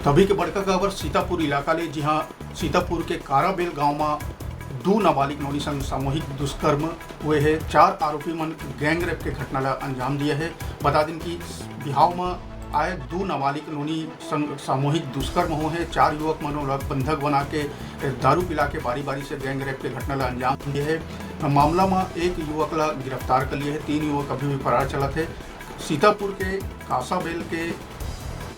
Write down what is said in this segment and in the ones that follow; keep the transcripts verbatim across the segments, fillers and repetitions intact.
तभी के बड़का खबर सीतापुर इलाका ले, जिहां सीतापुर के काराबेल गांव म दू नाबालिग नोनी संग सामूहिक दुष्कर्म हुए हे। चार आरोपी मन गैंग रेप के घटना ला अंजाम दिए हे। बता दिन कि बिहाव म आए दू नाबालिग नोनी संग सामूहिक दुष्कर्म हुए हे। चार युवक मन ओला बंधक बना के दारू पिला के बारी-बारी से गैंग रेप के घटना ला अंजाम दिए हे। मामला म एक युवक ला गिरफ्तार कर लिए हे, तीन युवक अभी भी फरार चलत हे। सीतापुर के कासाबेल के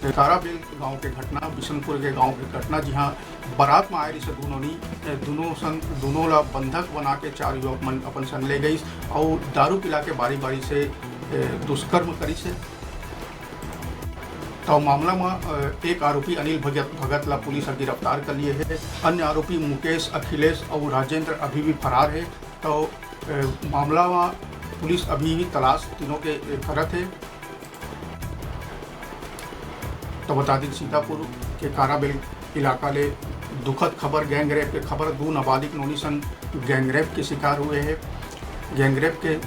काराबेल गांव के घटना, बिशनपुर के गांव के घटना, जिहां बारात में आए रहिस दू नोनी, ए, दुनों संग, दुनों ला बंधक बना के चार युवक मन अपन संग ले गइस अउ दारू पिला के बारी-बारी से, ए, दुष्कर्म करिस हे। तो मामला में, अ, एक आरोपी अनिल भगत, भगत ला पुलिस ह गिरफ्तार कर लिए हे। अन्य आरोपी मुकेश, अखिलेश अउ राजेंद्र अभी भी फरार हे। तो, अ, मामला में पुलिस अभी भी तलाश तीनों के, अ, करत हे। तो बता दिन सीतापुर के काराबेल इलाका ले दुखद खबर, गैंग रेप के खबर। दू नाबालिग नोनी संग गैंग रेप के शिकार हुए हे। गैंग रेप के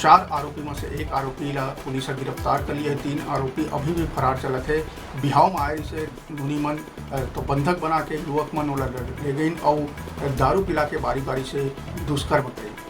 चार आरोपी में से एक आरोपी ला पुलिस ह गिरफ्तार कर लिए हे। तीन आरोपी अभी भी फरार चलत हे। बिहाव में आए रहिस हे नोनी मन, अ, तो बंधक बना के युवक मन ओला ले गइन अउ दारू पिला के बारी-बारी से दुष्कर्म करिन।